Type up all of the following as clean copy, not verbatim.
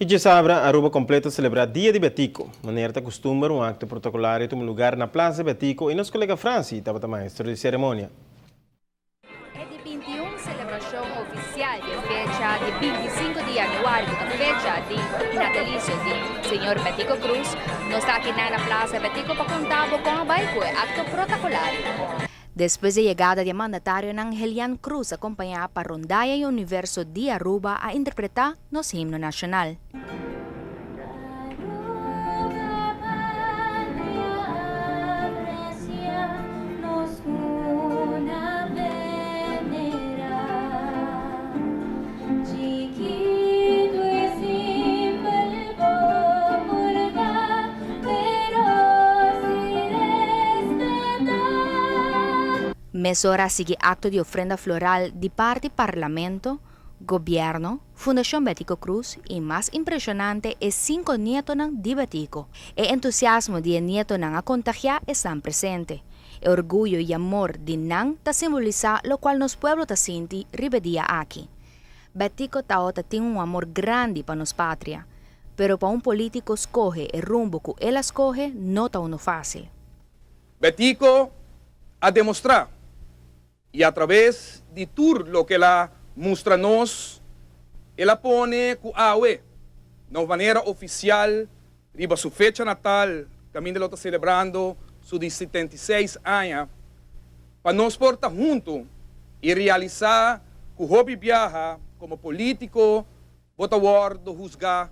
Y djesabra, Aruba completo a celebra Dia di Betico. Manera ta custumber, un acto protocolario tuma lugar na Plaza Betico y nos colega Franci tabata maestro di ceremonia. E di 21 celebracion oficial di e fecha di 25 di januari cu ta fecha di natalicio di señor Betico Croes. Nos ta aki na na Plaza Betico pa conta bo con a bay cu e acto protocolario. Despues di e yegada di e mandatarionan Helian Croes acompaña pa Rondalla y Universo di Aruba a interpreta nos himno nacional. Mesora a sigui acto di ofrenda floral di parti Parlamento, Gobierno, Fundacion Betico Croes y mas impresionante e cinco nietonan di Betico. E entusiasmo di e nietonan a contagia esnan presente. E orguyo y amor di nan ta simbolisa locual nos pueblo ta sinti riba e dia aki. Betico taota tin un amor grandi pa nos patria, pero pa un politico scoge e rumbo cu el a scoge no ta uno facil. Betico a demostra y a traves di tur loke el a mustra nos, el a pone cu awe, na un manera oficial, riba su fecha natal, caminda lo ta celebrando su di 76 aña, pa nos por ta hunto y realisa cu hopi biaha como politico bo ta wordo huzga,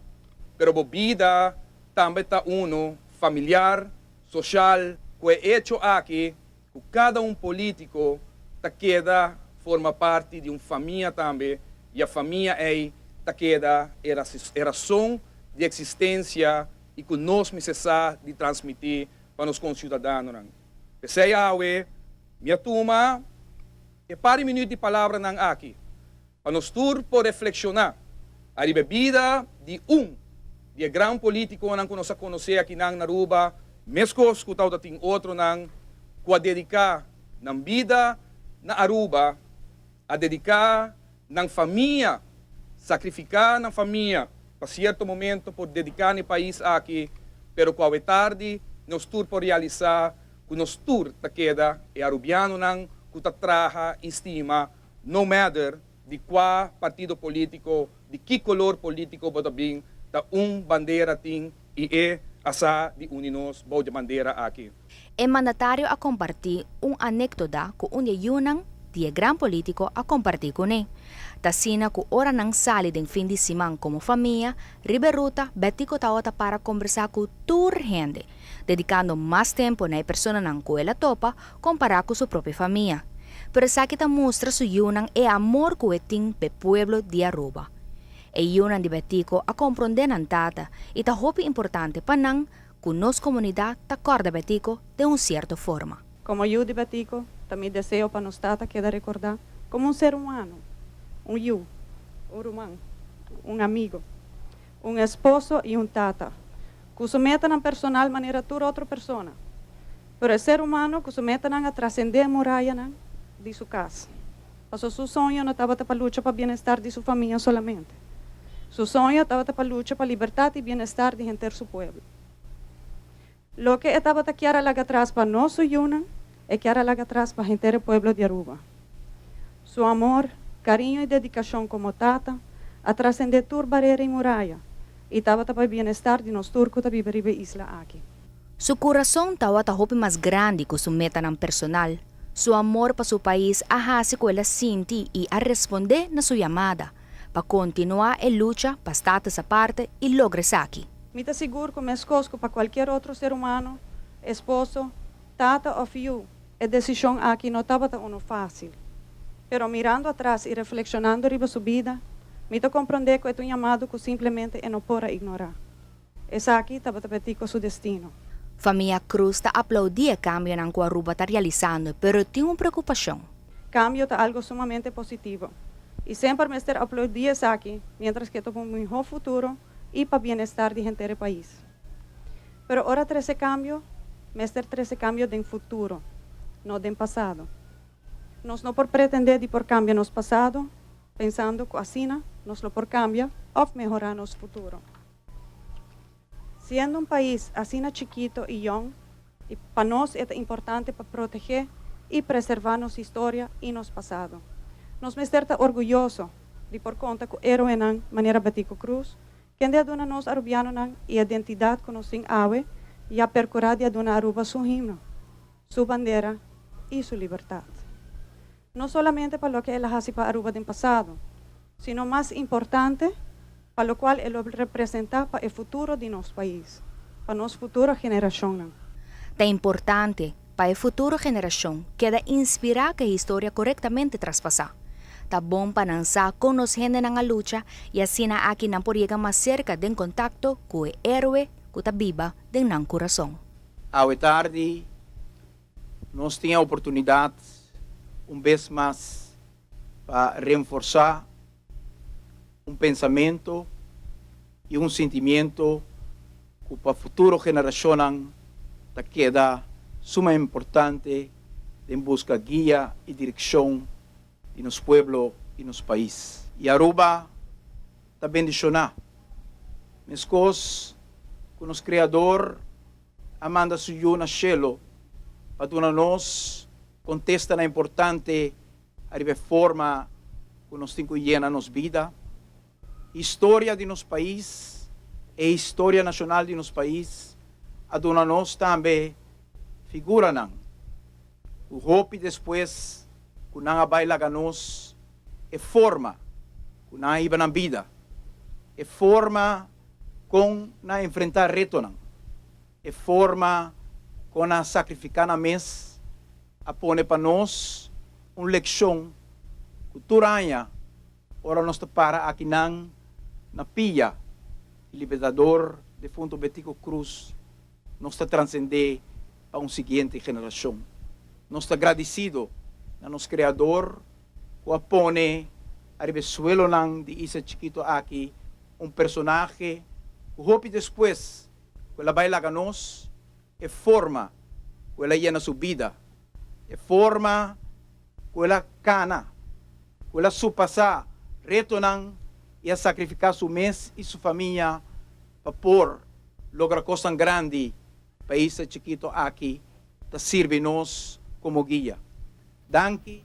pero bo bida tambe ta uno familiar, social, cu e hecho aki cu cada un politico ta keda forma parti di un famia tambe y a famia ey ta keda e rason di existencia y cu nos mester sa di transmiti pa nos conciudadanonan. P'esey awe mi a tuma e par di minuut di palabranan aki pa nos tur por reflexiona ariba e bida di un di e gran politiconan cu nos a conoce akinan na Aruba, mescos cu tawata tin otronan cu a dedica nan bida na Aruba, a dedica nan famia, sacrifica nan famia pa cierto momento por dedica na e pais aki, pero cu awe tardi nos tur por realisa cu nos tur ta keda e Arubianonan cu ta traha y stima no matter di cua partido politico, di ki color politico bo ta bin, ta un bandera tin y e a sa di uni nos bou dje bandera aki. E mandatario a comparti un anecdoda cu un di e yunan di e gran politico a comparti cune. Ta asina cu ora nan sali den fin di siman como famia, riba e ruta Betico tawata para combersa cu tur hende, dedicando mas tempo na e personanan cu el a topa compara cu su propio famia. Pero esaki ta mustra su yunan e amor cu e tin p'e pueblo di Aruba. E yunan di Betico a compronde nan tata y ta hopi importante pa nan cu nos comunidad ta corda Betico den un cierto forma. Como yu di Betico, ta mi deseo pa nos tata keda recorda como un ser humano, un yu, un ruman, un amigo, un esposo y un tata, cu su metanan personal manera tur otro persona. Pero e ser humano cu su metanan a trascende e murayanan di su cas. Paso su soño no tabata pa lucha pa bienestar di su famia solamente. Su soño tabata pa lucha pa libertad y bienestar di henter su pueblo. Loke e tabata kier a laga atras pa no su yunan, e kier a laga atras pa henter e pueblo di Aruba. Su amor, cariño y dedicacion como tata a trascende tur barera y muraya y tabata pa e bienestar di nos tur cu ta biba riba e isla aki. Su curason tawata hopi mas grandi cu su metanan personal. Su amor pa su pais a haci cu el a sinti y a responde na su yamada pa continua e lucha pa Status Aparte y logra esaki. Mi ta sigur cu mescos cu pa cualkier otro ser humano, esposo, tata of yu, e decision aki no tabata uno facil. Pero mirando atras y reflexionando riba su bida, mi ta comprende cu e ta un yamado cu simplemente e no por a ignora. Esaki tabata Betico su destino. Famia Croes ta aplaudí e cambionan cu Aruba ta realisando, pero tin un preocupacion. Cambio ta algo sumamente positivo y semper mester aplaudí esaki mientras cu e ta pa un mihó futuro y pa bienestar di henter e pais. Pero ora trece cambio, mester trece cambio den futuro, no den pasado. Nos no por pretendé di por cambia nos pasado pensando cu asina nos lo por cambia of mehorá nos futuro. Siendo un pais asina chikito y jong, y pa nos ta importante pa protege y preserva nos historia y nos pasado. Nos mester ta orguyoso di por conta cu heroenan manera Betico Croes, kende a duna nos Arubianonan e identidad cu nos tin awe y a percura di duna Aruba su himno, su bandera y su libertad. No solamente pa loke el a haci pa Aruba den pasado, sino mas importante, pa locual e ta representa pa e futuro di nos pais, pa nos futuro generacion. Ta importante pa e futuro generacion keda inspira cu e historia corectamente traspasa. Ta bon pa nan sa con nos hendenan a lucha y asina aki nan por yega mas cerca den contacto cu e heroe cu ta biba den nan curason. Awe tardi, nos tin e oportunidad un bes mas pa reforsa un pensamento y un sentimento cu pa futuro generacion ta keda sumamente importante den busca guia y direccion di nos pueblo y nos pais. Y Aruba ta bendiciona. Mescos cu nos Creador a manda su yiu na cielo pa duna nos contesta importante ariba forma cu nos tin cu yena nos bida. Historia di nos pais y historia nacional di nos pais a duna nos tambe figuranan. Cu hopi despues cu nan a bay laga nos e forma cu nan a hiba nan bida, e forma con nan a enfrenta retonan, e forma con nan a sacrifica nan mes a pone pa nos un leccion cu tur aña ora nos ta para aki nan na pia libertador defunto Betico Croes, nos ta trascende pa un siguiente generacion. Nos ta agradecido na nos Creador cu a pone ariba suelonan di isla chikito aki un personahe cu hopi despues cu el a bay laga nos e forma cu el a yena su bida, e forma cu el a cana, cu el a surpasa retonan y a sacrifica su mes y su famia pa por logra cos grandi pa e isla chikito aki, ta sirbi nos como guia. Danki.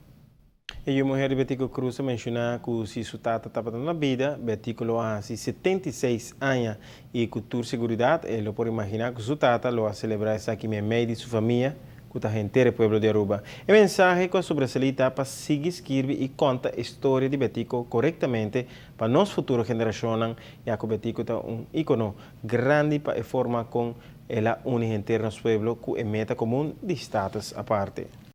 E muher Betico Croes a menciona cu si su tata tabata na bida, Betico lo a haci 76 aña y cu tur seguridad, e por imagina cu su tata lo a celebra esaki meimei di su famia, cu ta henter pueblo di Aruba. E mensahe cu a sobresali ta pa sigui skirbi y conta e historia di Betico corectamente pa nos futuro generacion, ya cu Betico ta un icono grandi pa e forma con el a uni henter nos pueblo cu e meta comun di status aparte.